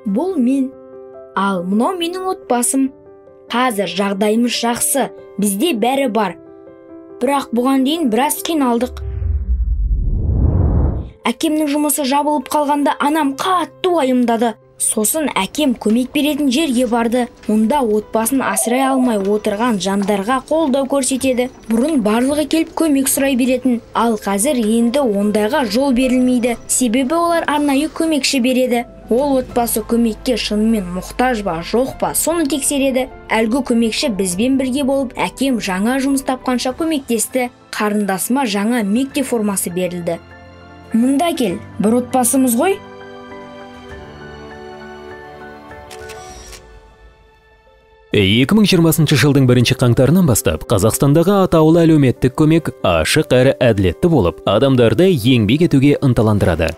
Бұл мен. Ал мынау менің отбасым. Қазір жағдайымыз жақсы, бізде бәрі бар. Бірақ бұған дейін біраз қиналдық. Әкемнің жұмысы жабылып қалғанда анам қатты уайымдады. Сосын әкем көмек беретін жерге барды. Онда отбасын асырай алмай отырған жандарға қолдау көрсетеді. Бұрын барлығы келіп көмек сұрай беретін. Ал қазір енді ондайға жол берілмейді. Себебі олар арнайы көмекші береді. Ол отбасы көмекке шынымен мұқтаж ба, жоқ па, соны тексереді. Әлгі көмекші бізбен бірге болып, әкем жаңа жұмыс тапқанша көмектесті. Қарындасыма жаңа мектеп формасы берілді. Мұнда кел, бір отбасымыз ғой. 2020 жылдың 1 қаңтарынан бастап Қазақстандағы атаулы әлеуметтік көмек ашық әрі әділетті болып, адамдарды еңбек етуге ынталандырады.